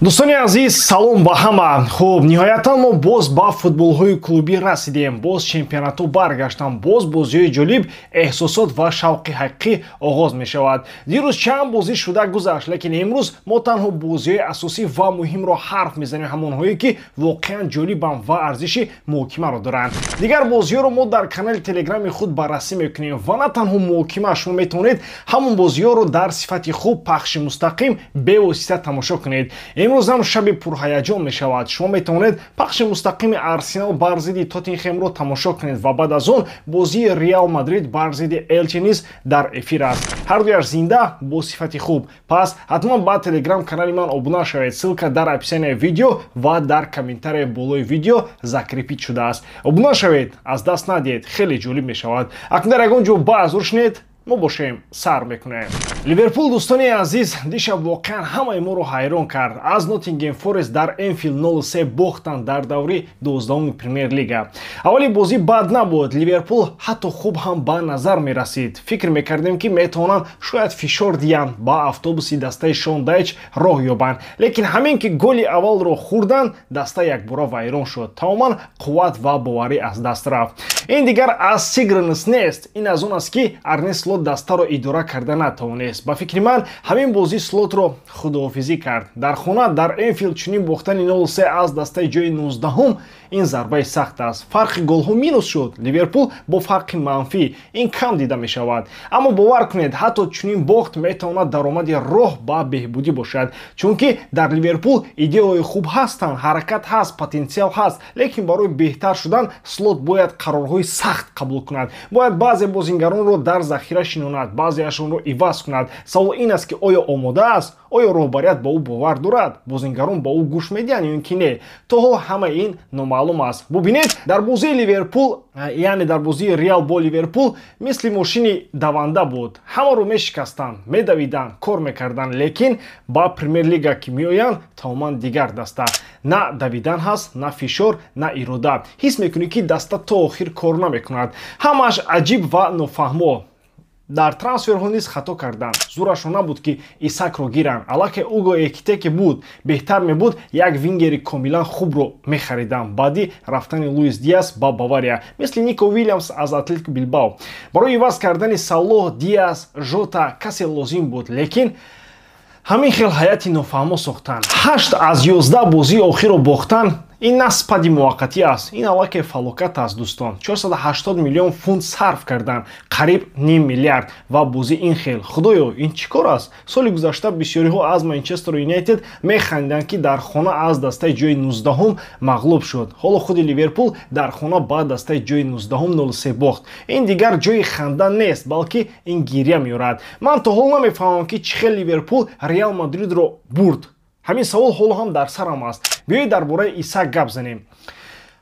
Дӯстони азиз, салом ба ҳама. Хуб, ниҳоятан мо боз ба футболҳои клубӣ расидем. Боз чемпионатҳо баргаштанд, боз бозиҳои ҷолиб, эҳсосот ва шавқи ҳақиқӣ оғоз мешавад. Дирӯз чанд бозӣ шуда гузашт, лекин имрӯз мо танҳо бозиҳои асосӣ ва муҳимро ҳарф мезанем, ҳамонҳое ки воқеан ҷолибанд ва арзиши муҳокимаро доранд. Дигар бозиҳоро мо дар канали телеграми худ баррасӣ мекунем ва на танҳо муҳокима, шумо метавонед ҳамон бозиҳоро дар сифати хуб, пахши мустақим, бевосита тамошо кунед. Имрӯз ҳам шаби пурҳаяҷон мешавад. Шумо метавонед пахши мустақими Арсенал бар зидди Тоттенхемро тамошо кунед ва баъд аз он бозии Реал Мадрид бар зидди Элчи низ дар эфир аст. Ҳардуяш зинда, бо сифати хуб. Пас ҳатман ба телеграм канали ман обуна шавед. Ссылка дар описанияи видео ва дар комментарияи болои видео закрепить шудааст. Обуна шавед, аз даст надиҳед, хеле ҷолиб мешавад. Акнун дар ягон ҷо баъзур шинед, мо бошем, сар мекунем. Ливерпул, дӯстони азиз, дишаб воқеан ҳамаи моро ҳайрон кард. Аз Ноттингем Форест дар Энфилд 03 бохтанд дар даври 12-уми Премер-лига. Аввали бозӣ бад набуд, Ливерпул ҳатто хуб ҳам ба назар мерасид. Фикр мекардем, ки метавонанд шояд фишор диҳанд, ба автобуси дастаи Шон Дайч роҳ ёбанд, лекин ҳамин ки голи аввалро хӯрданд, даста якбора вайрон шуд, тамоман қувват ва боварӣ аз даст рафт. Ин дигар аз сыгранность нест, ин аз он аст, ки Арне Слот дастаро идора карда натавонист. Ба фикри ман, ҳамин бозӣ Слотро худоҳофизӣ кард. Дар хона, дар Энфилд, чунин бохтани 03 аз дастаи ҷои 19-ум, ин зарбаи сахт аст. Фарқи голҳо минус шуд, Ливерпул бо фарқи манфӣ, ин кам дида мешавад. Аммо бовар кунед, ҳатто чунин бохт метавонад даромади роҳ ба беҳбудӣ бошад, чунки дар Ливерпул идеяҳои хуб ҳастанд, ҳаракат ҳаст, потенсиал ҳаст, лекин барои беҳтар шудан Слот бояд қарорҳои сахт қабул кунад, бояд баъзе бозингаронро дар захира шинонад, баъзеашонро иваз кунад. Савол ин аст, ки оё омода аст, оё роҳбарият ба ӯ бовар дорад, бозингарон ба ӯ гӯш медиҳанд ё ин ки не? То ҳол ҳамаи ин номаълум аст. Бубинед, дар бозии Ливерпул, яъне дар бозии Реал бо Ливерпул, мисли мошини даванда буд, ҳамаро мешикастанд, медавиданд, кор мекарданд, лекин ба Премер-лига ки меоянд, тамоман дигар даста. На давидан ҳаст, на фишор, на ирода. Ҳис мекунӣ, ки даста то охир кор намекунад. Ҳамааш аҷиб ва нофаҳмо. Дар трансферҳо низ хато карданд. Зурашон набуд, ки Исакро гиранд, аллакай Уго Экитеке буд. Беҳтар мебуд, як вингери комилан хубро мехариданд баъди рафтани Луис Диас ба Бавария, мисли Нико Вилямс аз Атлетико Билбао. Барои иваз кардани Салоҳ, Диас, Жота касе лозим буд, лекин ҳамин хел ҳайати нофаҳмо сохтанд. 8 аз 11 бозии охирро бохтан, ин на спади муваққатӣ аст, ин аллакай фалокат аст, дӯстон. 480 миллион фунт сарф карданд, қариб ним миллиард, ва бозӣ ин хел. Худоё, ин чӣ кор аст? Соли гузашта бисёриҳо аз Манчестер Юнайтед механдиданд, ки дар хона аз дастаи ҷои 19-ум мағлуб шуд. Ҳоло худи Ливерпул дар хона ба дастаи ҷои 19-ум 03 бохт. Ин дигар ҷои ханда нест, балки ин гиря меорад. Ман то ҳол намефаҳмам, ки чӣ хел Ливерпул Реал Мадридро бурд. Ҳамин савол ҳоло ҳам дар сарам аст. Биёед, дар бораи Исак гап занем.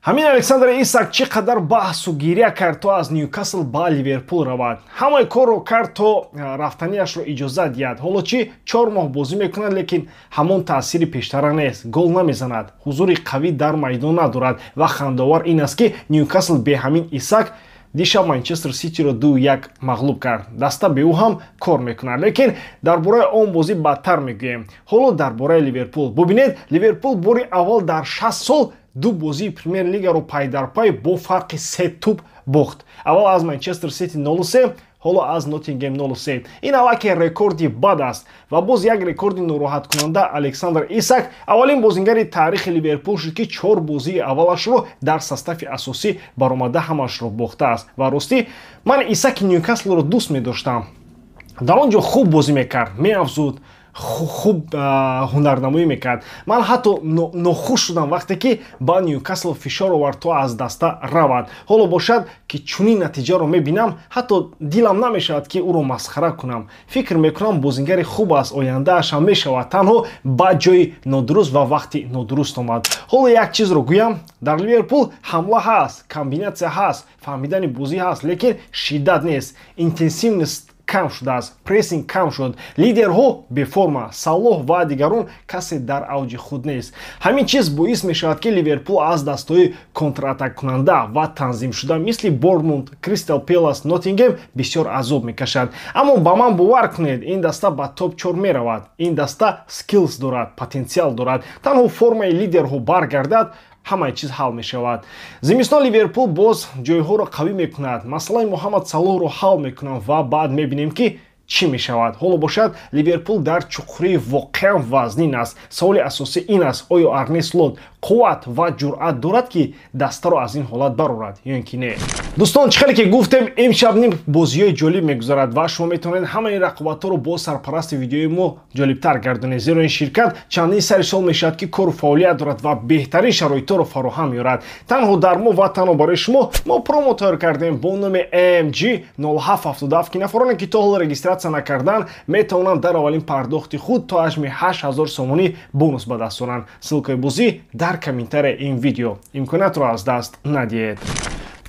Ҳамин Александр Исак чӣ қадар баҳсу гиря кард, то аз Ньюкасл ба Ливерпул равад. Ҳамаи корро кард, то рафтанияшро иҷозат диҳад. Ҳоло чӣ? 4 моҳ бозӣ мекунад, лекин ҳамон таъсири пештара нест, гол намезанад, ҳузури қавӣ дар майдон надорад. Ва хандаовар ин аст, ки Ньюкасл бе ҳамин Исак дишаб Манчестер Ситиро 2-1 мағлуб кард. Даста бе ӯ ҳам кор мекунад, лекин дар бораи он бозӣ баъдтар мегӯем. Ҳоло дар бораи Ливерпул. Бубинед, Ливерпул бори аввал дар 60 сол ду бозии Премер-лигаро пайдарпай бо фарқи се тӯб бохт. Аввал аз Манчестер Сити 03, ҳоло аз Ноттингем 03. Ин аллакай рекорди бад аст. Ва боз як рекорди нороҳаткунанда: Александр Исак аввалин бозингари таърихи Ливерпул шуд, ки чор бозии аввалашро дар состави асосӣ баромада, ҳамаашро бохтааст. Ва ростӣ, ман Исаки Ньюкаслро дӯст медоштам. Дар он ҷо хуб бозӣ мекард, меафзуд, хуб ҳунарнамоӣ мекард. Ман ҳатто нохуш шудам, вақте ки ба Ньюкасл фишор овард, то аз даста равад. Ҳоло бошад, ки чунин натиҷаро мебинам, ҳатто дилам намешавад, ки ӯро масхара кунам. Фикр мекунам, бозингари хуб аст, ояндааш ҳам мешавад, танҳо ба ҷои нодуруст ва вақти нодуруст омад. Ҳоло як чизро гӯям: дар Ливерпул ҳамла ҳаст, комбинатсия ҳаст, фаҳмидани бозӣ ҳаст, лекин шиддат нест, интенсивность. кам шудааст, прессинг кам шуд, лидерҳо беформа, Салоҳ ва дигарон касе дар авҷи худ нест. Ҳамин чиз боис мешавад, ки Ливерпул аз дастҳои контратаккунанда ва танзимшуда, мисли Борнмут, Кристал Пелас, Ноттингем, бисёр азоб мекашад. Аммо ба ман бовар кунед, ин даста ба топ 4 меравад. Ин даста skills дорад, потенсиал дорад. Танҳо формаи лидерҳо баргардад, ҳамаи чиз ҳал мешавад. Зимистон Ливерпул боз ҷойҳоро қавӣ мекунад, масъалаи Муҳаммад Салоҳро ҳал мекунад ва баъд мебинем, ки чӣ мешавад. Ҳоло бошад, Ливерпул дар чуқурии воқеан вазнин аст. Саволи асосӣ ин аст: оё Арне Слот қувват ва ҷуръат дорад, ки дастаро аз ин ҳолат барорад, ё ин ки не? Дӯстон, чӣ хеле ки гуфтем, имшаб ним бозиҳои ҷолиб мегузарад ва шумо метавонед ҳамаи ин рақобатҳоро бо сарпарасти видеои мо ҷолибтар гардонед, зеро ин ширкат чандин сари сол мешавад, ки кору фаъолият дорад ва беҳтарин шароитҳоро фароҳам меорад. Танҳо дар мо ва танҳо барои шумо мо промо тайёр кардем бо номи AMG 0777, ки нафароне, ки то ҳол регистрация накардан, метавонанд дар аввалин пардохти худ то ҳаҷми 8000 сомонӣ бонус ба даст оранд. Ссылкаи бозӣ дар комментарияи ин видео. Имкониятро аз даст надиҳед.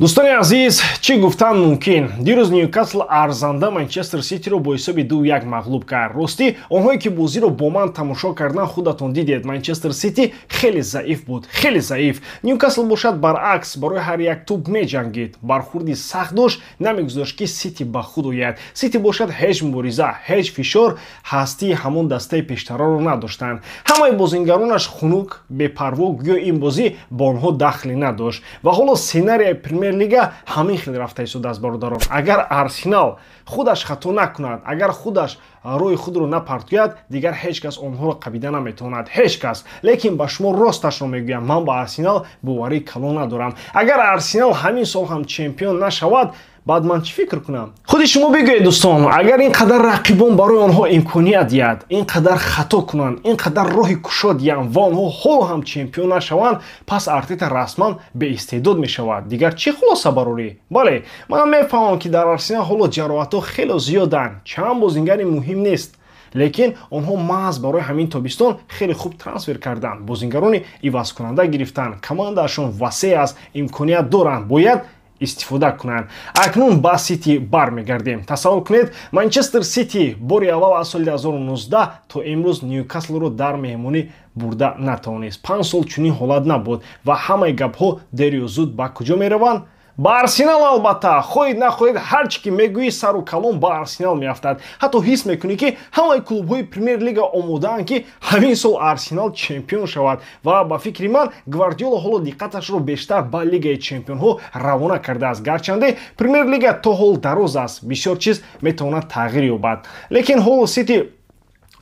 Дӯстони азиз, чӣ гуфтан мумкин? Дирӯз Ньюкасл арзанда Манчестер Ситиро бо ҳисоби 2-1 мағлуб кард. Ростӣ, онҳое, ки бозиро бо ман тамошо кардан, худатон дидед, Манчестер Сити хеле заиф буд, хеле заиф. Ньюкасл бошад, баръакс, барои ҳар як тӯб меҷангид, бархурди сахт дошт, намегузошт, ки Сити ба худ ояд. Сити бошад, ҳеҷ мубориза, ҳеҷ фишор, ҳастии ҳамон дастаи пештараро надоштанд. Ҳамаи бозингаронаш хунук, бепарво, гӯё ин бозӣ ба онҳо дахле надошт. Ва ҳоло сценарияи Премер-лига ҳамин хел рафта истодааст, бародарон. Агар Арсенал худаш хато накунад, агар худаш роҳи худро напартояд, дигар ҳеҷ кас онҳоро қабида наметавонад, ҳеҷ кас. Лекин ба шумо росташро мегӯям, ман ба Арсенал боварии калон надорам. Агар Арсенал ҳамин сол ҳам чемпион нашавад, баъд ман чӣ фикр кунам? Худи шумо бигӯед, дӯстон, агар ин қадар рақибон барои онҳо имконият диҳад, ин қадар хато кунанд, ин қадар роҳи кушод диҳанд ва онҳо ҳоло ҳам чемпион нашаванд, пас Артета расман беистеъдод мешавад. Дигар чӣ хулоса барорӣ? Бале, ман мефаҳмам, ки дар Арсенал ҳоло ҷароҳатҳо хеле зиёданд, чанд бозингари муҳим нест, лекин онҳо маҳз барои ҳамин тобистон хеле хуб трансфер карданд, бозингарони ивазкунанда гирифтанд, командаашон васеъ аст, имконият доранд, бояд истифода кунанд. Акнун ба Сити бармегардем. Тасаввур кунед, Манчестер Сити бори аввал аз соли 2019 то имрӯз Ньюкаслро дар меҳмонӣ бурда натавонист. 5 сол чунин ҳолат набуд. Ва ҳамаи гапҳо дерю зуд ба куҷо мераванд? Ба Арсенал, албатта. Хоҳед нахоҳед, ҳар чӣ ки мегӯӣ, сару калом ба Арсенал меафтад. Ҳатто ҳис мекунӣ, ки ҳамаи клубҳои Премер-лига омодаанд, ки ҳамин сол Арсенал чемпион шавад. Ва ба фикри ман, Гвардиола ҳоло диққаташро бештар ба Лигаи чемпионҳо равона кардааст, гарчанде Премер-лига то ҳол дароз аст, бисёр чиз метавонад тағйир ёбад. Лекин ҳоло Сити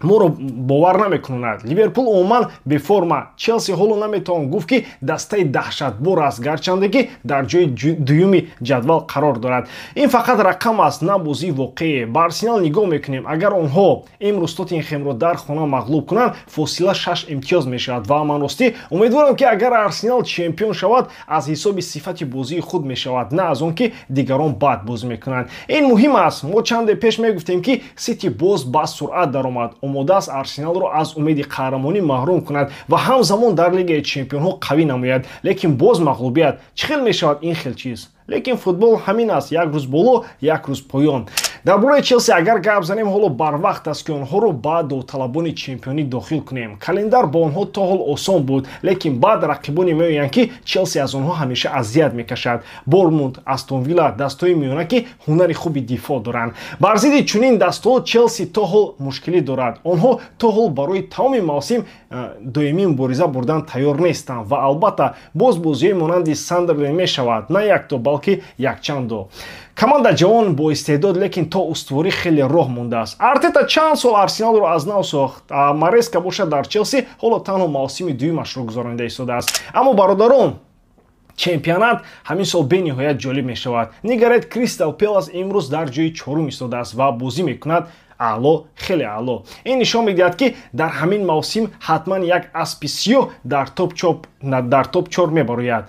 моро бовар намекунад, Ливерпул умуман беформа, Челси ҳоло наметавон гуфт, ки дастаи даҳшатбор аст, гарчанде ки дар ҷои дуюми ҷадвал қарор дорад. Ин фақат рақам аст, на бозии воқеӣ. Ба Арсенал нигоҳ мекунем. Агар онҳо имрӯз Тоттенхемро дар хона мағлуб кунанд, фосила шаш имтиёз мешавад. Ва ман ростӣ умедворам, ки агар Арсенал чемпион шавад, аз ҳисоби сифати бозии худ мешавад, на аз он ки дигарон бад бозӣ мекунанд. Ин муҳим аст. Мо чанде пеш мегуфтем, ки Сити боз ба суръат даромад, омода аст Арсеналро аз умеди қаҳрамонӣ маҳрум кунад ва ҳамзамон дар Лигаи чемпионҳо қавӣ намояд. Лекин боз мағлубият. Чӣ хел мешавад ин хел чиз? Лекин футбол ҳамин аст: як рӯз боло, як рӯз поён. Дар бораи Челси агар гап занем, ҳоло барвақт аст, ки онҳоро ба довталабони чемпионӣ дохил кунем. Календар бо онҳо то ҳол осон буд, лекин баъд рақибоне меоянд, ки Челси аз онҳо ҳамеша азият мекашад: Борнмут, Астон Вилла, дастҳои миёна, ки ҳунари хуби дифоъ доранд. Бар зидди чунин дастҳо Челси то ҳол мушкилӣ дорад. Онҳо то ҳол барои тамоми мавсим доимӣ мубориза бурдан тайёр нестанд. Ва албатта, боз бозиҳои монанди Сандерленд мешавад, на якто, балки якчандо. Команда ҷавон, бо истеъдод, лекин то устуворӣ хеле роҳ мондааст. Артета чанд сол Арсеналро аз нав сохт, Мареска бошад, дар Челси ҳоло танҳо мавсими дуюмашро гузаронида истодааст. Аммо, бародарон, чемпионат ҳамин сол бениҳоят ҷолиб мешавад. Нигаред, Кристал Пелас имрӯз дар ҷои чорум истодааст ва бозӣ мекунад аъло, хеле аъло. Ин нишон медиҳад, ки дар ҳамин мавсим ҳатман як аспи сиёҳ дар топ чор мебарояд.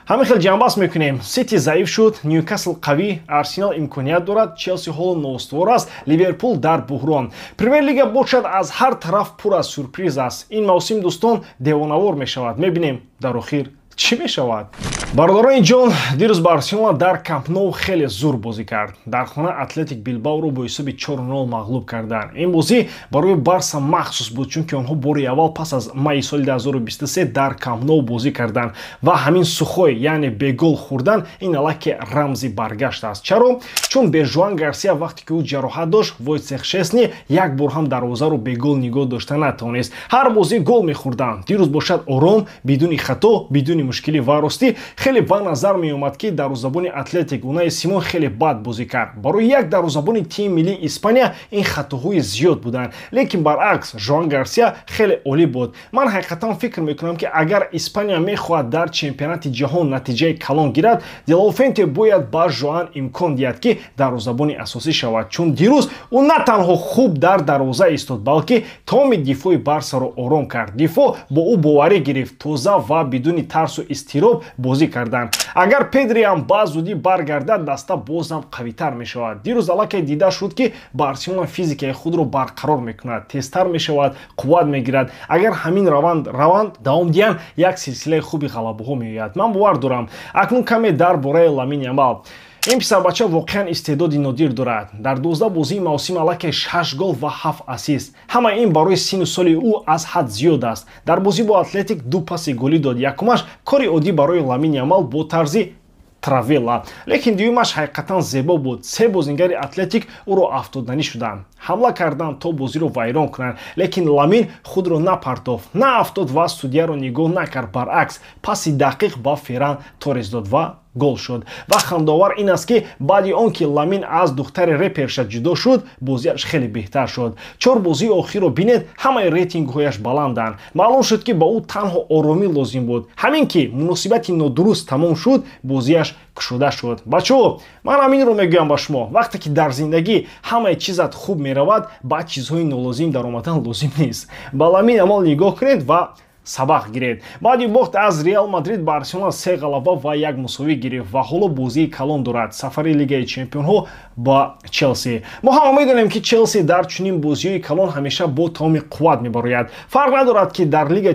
Ҳамин хел ҷамъбаст мекунем: Сити заиф шуд, Ньюкасл қавӣ, Арсенал имконият дорад, Челси ҳоло ноустувор аст, Ливерпул дар буҳрон. Премер-лига бошад, аз ҳар тараф пур аз сюрприз аст. Ин мавсим, дӯстон, девонавор мешавад. Мебинем, дар охир Чӣ мешавад? Бародарони ҷон, дирӯз Барселона дар Камп Ноу хеле зур бозӣ кард. Дар хона Атлетик Билбаоро бо ҳисоби 4-0 мағлуб карданд. Ин бозӣ барои Барса махсус буд, чунки онҳо бори аввал пас аз майи соли 2023 дар Камп Ноу бозӣ карданд ва ҳамин сухой, яъне бегол хӯрдан, ин аллакай рамзи баргашт аст. Чаро? Чун бе Жуан Гарсия, вақте ки ӯ ҷароҳат дошт, Войтсех Шесни як бор ҳам дарвозаро бегол нигоҳ дошта натавонист. Ҳар бозӣ гол мехӯрданд. Дирӯз бошад, ором, бидуни хато, бидуни мушкилӣ ва ростӣ хеле ба назар меомад, ки дарвозабони Атлетик Унаи Симон хеле бад бозӣ кард. Барои як дарвозабони тими миллии Испания ин хатоҳои зиёд буданд, лекин баръакс Жуан Гарсия хеле олӣ буд. Ман ҳақиқатан фикр мекунам, ки агар Испания мехоҳад дар чемпионати ҷаҳон натиҷаи калон гирад, Де ла Фуэнте бояд ба Жуан имкон диҳад, ки дарвозабони асосӣ шавад, чун дирӯз ӯ на танҳо хуб дар дарвоза истод, балки тамоми дифои Барсаро ором кард. Дифоъ бо ӯ боварӣ гирифт, тоза ва бидуни тарсу изтироб бозӣ карданд. Агар Педриам ба зудӣ баргардад, даста бозам қавитар мешавад. Дирӯз аллакай дида шуд, ки Барселона физикаи худро барқарор мекунад, тезтар мешавад, қувват мегирад. Агар ҳамин раванд давом диҳанд, як силсилаи хуби ғалабаҳо меояд, ман бовар дорам. Акнун каме дар бораи Ламин Ямал. Ин писарбача воқеан истеъдоди нодир дорад. Дар 12 бозии мавсим аллакай шаш гол ва ҳафт ассист. Ҳама ин барои синну соли ӯ аз ҳад зиёд аст. Дар бозӣ бо Атлетик ду паси голӣ дод. Якумаш кори оддӣ барои Ламин Ямал бо тарзи травела, лекин дуюмаш ҳақиқатан зебо буд. Се бозингари Атлетик ӯро афтоданӣ шуданд, ҳамла карданд, то бозиро вайрон кунанд, лекин Ламин худро напартофт, наафтод ва судяро нигоҳ накард. Баръакс, паси дақиқ ба Ферран Торрес дод ва гол шуд. Ва хандаовар ин аст, ки баъди он ки Ламин аз духтари реперша ҷудо шуд, бозиаш хеле беҳтар шуд. Чор бозии охирро бинед, ҳамаи рейтингҳояш баланданд. Маълум шуд, ки ба ӯ танҳо оромӣ лозим буд. Ҳамин ки муносибати нодуруст тамом шуд, бозиаш кушода шуд. Бачаҳо, ман ҳаминро мегӯям ба шумо: вақте ки дар зиндагӣ ҳамаи чизат хуб меравад, ба чизҳои нолозим даромадан лозим нест. Ба Ламин Ямал нигоҳ кунед ва сабақ гиред. Баъди бохт аз Реал Мадрид Барселона се ғалаба ва як мусовӣ гирифт ва ҳоло бозии калон дорад, сафари Лигаи чемпионҳо ба Челси. Мо ҳама медонем, ки Челси дар чунин бозиҳои калон ҳамеша бо тамоми қувват мебарояд. Фарқ надорад, ки дар лига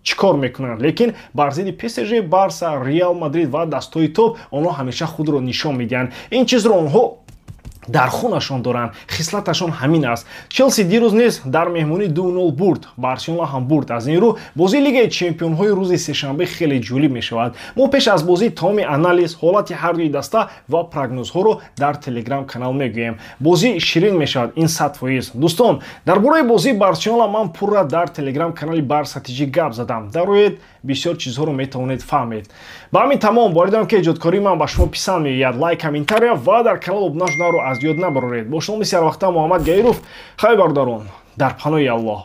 чӣ кор мекунанд, лекин бар зидди ПСЖ, Барса, Реал Мадрид ва дастҳои топ онҳо ҳамеша худро нишон медиҳанд. Ин чизро онҳо дар хунашон доранд, хислаташон ҳамин аст. Челси дирӯз низ дар меҳмонӣ 2-0 бурд, Барселона ҳам бурд. Аз ин рӯ бозии Лигаи чемпионҳои рӯзи сешанбе хеле ҷолиб мешавад. Мо пеш аз бозӣ тамоми анализ, ҳолати ҳардуи даста ва прогнозҳоро дар Телеграм канал мегӯем. Бозӣ ширин мешавад, ин 100%. Дӯстон, дар бораи бозии Барселона ман пурра дар Телеграм канали Барса ТЖ гап задам. Дароед, бисёр чизҳоро метавонед фаҳмед. Ба ҳамин тамом. Боварӣ дорам, ки эҷодкории ман ба шумо писанд меояд. Лайк, комментария ва дар канал обуна шуданро аз ёд набароред. Бо шумо мисли ҳарвақта Муҳаммад Гаиров. Хайр, бародарон, дар паноҳи Аллоҳ.